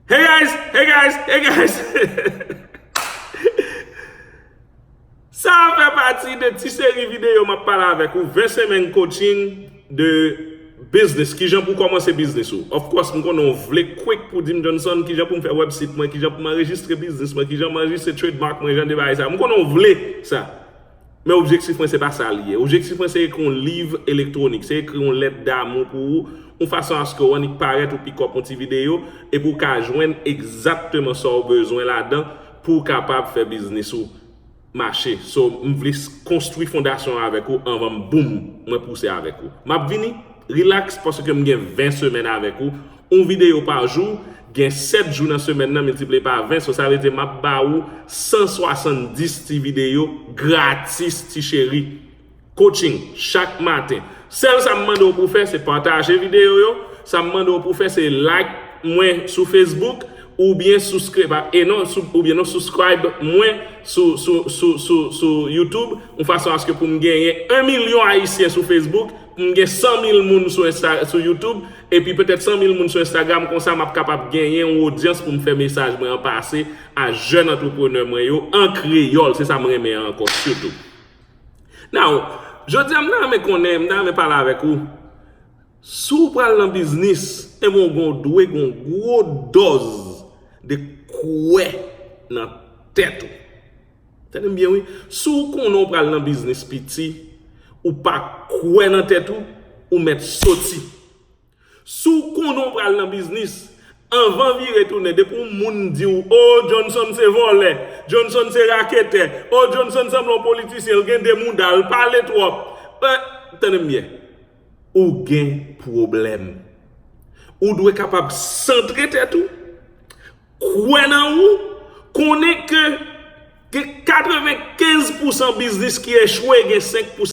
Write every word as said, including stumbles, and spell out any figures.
Hey guys, hey guys, hey guys. Sa a fè pati de ti seri videyo m ap pale avèk ou, ven semèn coaching de business, kijan pou kòmanse biznis ou. Of course, m konnen w vle quick pou di m, Johnson, kijan pou m fè website mwen, kijan pou m anrejistre biznis mwen, kijan m anrejistre trademark mwen, jan de bagay sa. M konnen w vle sa. Men objektif mwen se pa sa li ye. Objektif mwen se ekri yon liv elektwonik, se ekri yon lèt damou pou ou, yon fason aske w annik parèt ou pikòp yon ti videyo, epi w ka jwenn egzakteman sa w bezwen ladan pou w kapab fè biznis ou mache. So, m vle s- konstwi fondasyon an avèk ou anvan m, boum, mwen pouse avèk ou. M ap vini, relax, paske m gen ven semèn avèk ou. Yon videyo pa jou, gen sèt jou nan semèn nan, miltipliye pa ven, so sa vle di m ap ba ou san swasanndis ti videyo gratis, ti cheri. Coaching, chak maten. Sèl sa m mande w pou fè, se pataje videyo yo. Sa m mande w pou fè, se like mwen sou Facebook, oubyen subscribe, e non, sou, oubyen non, subscribe mwen sou, sou, sou, sou, sou YouTube, yon fason aske pou m genyen yon milyon Ayisyen sou Facebook, pou m gen san mil moun sou Insta, sou YouTube, epi petèt san mil moun sou Instagram, konsa m ap kapab genyen yon odyans pou m fè mesaj mwen an pase a jèn antreprenè mwen yo an kreyòl, se sa m renmen an ankò sitou. Now, jodi a m ta renmen konnen, m ta renmen pale avèk ou. Si w pral nan biznis, enben w gon dwe gon gwo dòz de kwè nan tèt ou. Tande m byen wi. Si w konnen w pral nan biznis piti, ou pa kwè nan tèt ou, ou mèt soti. Si w konnen w pral nan biznis, anvan vire tounen, depi yon moun di w, "O, Johnson se vòlè, Johnson se raketè, o, Johnson sanble yon politisyen, l gen de mouda, l pale twòp." Eh, tande m byen. Ou gen pwoblèm. Ou dwe kapab santre tèt ou, kwè nan ou, konnen ke gen katrevenkenz pousan biznis ki echwe, gen senk